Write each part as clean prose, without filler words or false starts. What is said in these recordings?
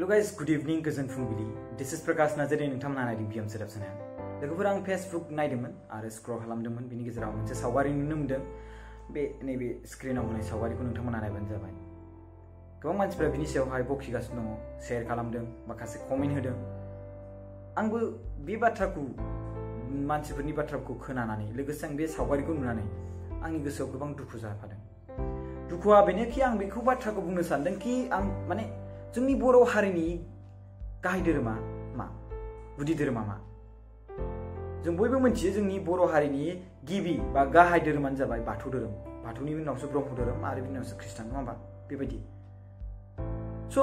Hello guys, good evening, गोजोन फुंबिलि. This is Prakash Nazari नोंथांमोना नायदों PM सेटआप चेनेल. लोगोफोर आं फेसबुक नायदोंमोन आरो स्क्रल खालामदोंमोन बिनि गेजेराव मोनसे सावगारि नुनो मोनदों. बे नैबे स्क्रिनाव होनाय सावगारिखौ नोंथांमोना नायबानो जाबाय. गोबां मानसिफोरा बिनि सायावहाय बखिगासिनो दङ, शेयार खालामदों, माखासे कमेन्ट होदों. आंबो बे बाथ्राखौ मानसिफोरनि बाथ्राखौ खोनानानै लोगोसे आं बे सावगारिखौ नुनानै आंनि गोसोआव गोबां दुखु जाफादों. दुखुआ बेनोखि आं बेखौ बाथ्राखौ बुंनो सानदों कि आं माने जोंनि बर' हारिनि गाहाय धोरोमा मा, गुदि धोरोमा मा? जों बयबो मिथियो जोंनि बर' हारिनि गिबि बा गाहाय धोरोमानो जाबाय बाथौ धोरोम. बाथौनि उनावसो ब्रह्म धोरोम आरो बिनि उनावसो ख्रिस्टान, नङा होमबा? बेबायदि. स'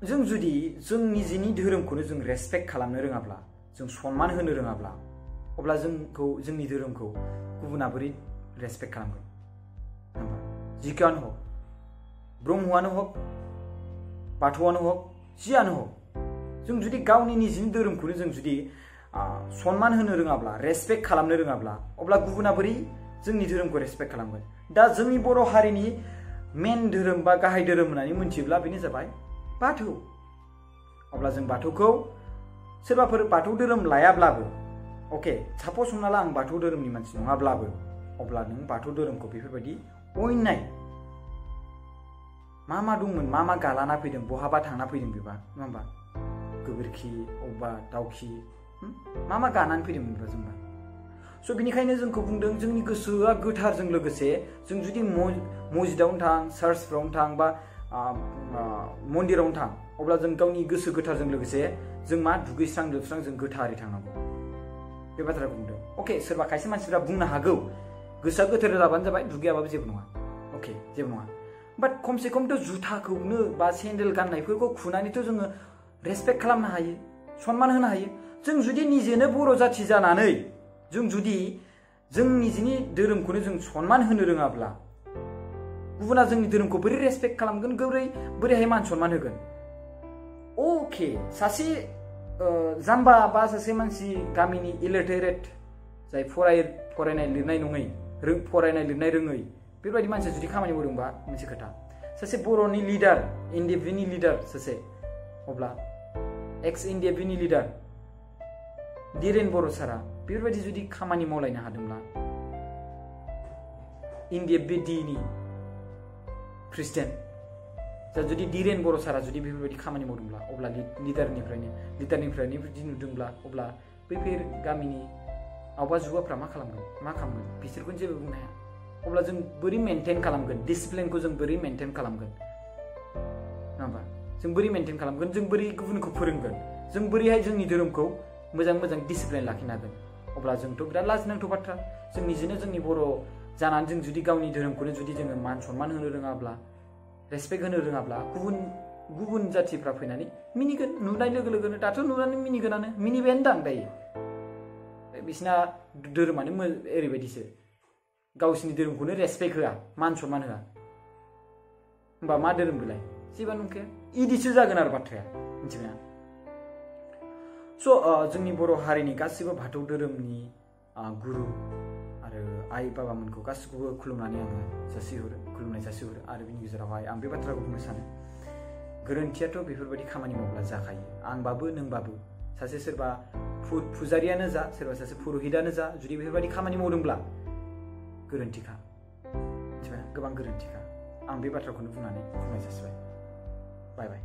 जों जुदि जोंनि निजिनि धोरोमखौनो जों रेसपेक्ट खालामनो रोङाब्ला, जों सनमान होनो रोङाब्ला, अब्ला जोंनि धोरोमखौ गुबुना बोरै रेसपेक्ट खालामगोन? जिखियानो हक, ब्रह्मआनो हक, बाथौआनो हक, जियानो हक, जों जुदि गावनि निजिनि धोरोमखौनो जों जुदि सनमान होनो रोङाब्ला, रेसपेक्ट खालामनो रोङाब्ला, अब्ला गुबुना बोरै जोंनि धोरोमखौ रेसपेक्ट खालामगोन? दा जोंनि बर' हारिनि मेन धोरोम बा गाहाय धोरोम होननानै मिथियोब्ला बेनो जाबाय बाथौ. अब्ला जों बाथौखौ सोरबाफोर बाथौ धोरोम लायाब्लाबो, अके साप'ज हमना ला आं बाथौ धोरोमनि मानसि नङाब्लाबो, अब्ला नों बाथौ धोरोमखौ बेफोरबायदि अयनाय मा दंमोन, मा गालाना फैदों, बहाबा थांना फैदों बेबा, नङा होमबा? गोबोरखि, अबेबा दाउखि, मा गानानै फैदोंमोन बेबा जोंबा. स' बिनिखायनो जोंखौ बुंदों जोंनि गोसोआ गोथारजों लोगोसे जों जुदि मस्जिदावनो थां, चार्चफ्रावनो थां बा मन्दिरावनो थां, अब्ला जों गावनि गोसो गोथारजों लोगोसे जों मा दुगैस्रां लोबस्रां जों गोथारै थांनांगौ. बे बाथ्राखौ बुंदों. अके, सोरबा खायसे मानसिफ्रा बुंनो हागौ गोसोआ गोथार जाबानो जाबाय, दुगैयाबाबो जेबो नङा. अके, जेबो नङा. बाट खमसे खमथ' जुथाखौनो बा सेन्देल गाननायफोरखौ खुनानैथ' जोङो रेसपेक्ट खालामनो हायो, सनमान होनो हायो. जों जुदि निजेनो बर' जाथि जानानै जों जुदि जों निजेनि धोरोमखौनो जों सनमान होनो रोङाब्ला, गुबुना जोंनि धोरोमखौ बोरै रेसपेक्ट खालामगोन, बोरैहाय मान सनमान होगोन? अके, सासे जाम्बा बा सासे मानसि गामिनि इलिटारेट, जाय फरायनाय लिरनाय नङै, फरायनाय लिरनाय रोङै, बेबायदि मानसिया जुदि खामानि मावदोंबा मोनसे खोथा. सासे बर'नि लिडार, एनडिएफबिनि लिडार सासे, अब्ला एक्स एनडिएफबिनि लिडार धीरेन बर' सारा बेफोरबायदि जुदि खामानि मावलायनो हादोंब्ला, एनडिएफबिनि प्रेसिडेन्ट दा जुदि धीरेन बर' सारा जुदि बेफोरबायदि खामानि मावदोंब्ला, अब्ला लिडारनिफ्रायनो बिदि नुदोंब्ला, अब्ला बैफोर गामिनि आवबा जुगाफ्रा मा खालामगोन? बिसोरखौनो जेबो बुंनो हाया. अब्ला जों बोरै मेनटेन खालामगोन? डिसिप्लिनखौ जों बोरै मेनटेन खालामगोन? नङा होमबा? जों बोरै मेनटेन खालामगोन? जों बोरै गुबुनखौ फोरोंगोन? जों बोरैहाय जोंनि धोरोमखौ मोजां डिसिप्लिन लाखिनो हागोन? अब्ला जोंथ' बिराद लाजिनांथाव बाथ्रा. जों निजेनो जोंनि बर' जानानै जों जुदि गावनि धोरोमखौनो जुदि जोङो मान सनमान होनो रोङाब्ला, रेसपेक्ट होनो रोङाब्ला, गुबुन जाथिफ्रा फैनानै मिनिगोन. नुनाय लोगो लोगोनो दाथ' नुनानै मिनिगोनानो, मिनिबायानो दां दायो. बिसिना धोरोमानो ओरैबायदिसो, गावसिनि धोरोमखौनो रेसपेक्ट होआ, मान सनमान होआ. होमबा मा धोरोम बेलाय? जेबो नंखाया. इदिसो जागोन आरो बाथ्राया, मिथिबायना? स' जोंनि बर' हारिनि गासिबो बाथौ धोरोमनि गुरु आरो आइ बाबामोनखौ गासिखौबो खुलुमनाय जासिहरो. आरो बिनि गेजेरावहाय आं बे बाथ्राखौ बुंनो सानो, गोरोन्थियाथ' बेफोरबायदि खामानि मावब्ला जाखायो. आंबाबो नोंबाबो सासे सोरबा फुजारियानो जा, सोरबा सासे पुरहितानो जा, जुदि बेफोरबायदि खामानि मावदोंब्ला गोरोन्थिखा, मिथिबाय? गोबां गोरोन्थिखा. आं बे बाथ्राखौनो बुंनानै फोरमाय जासिबाय. बाय बाय.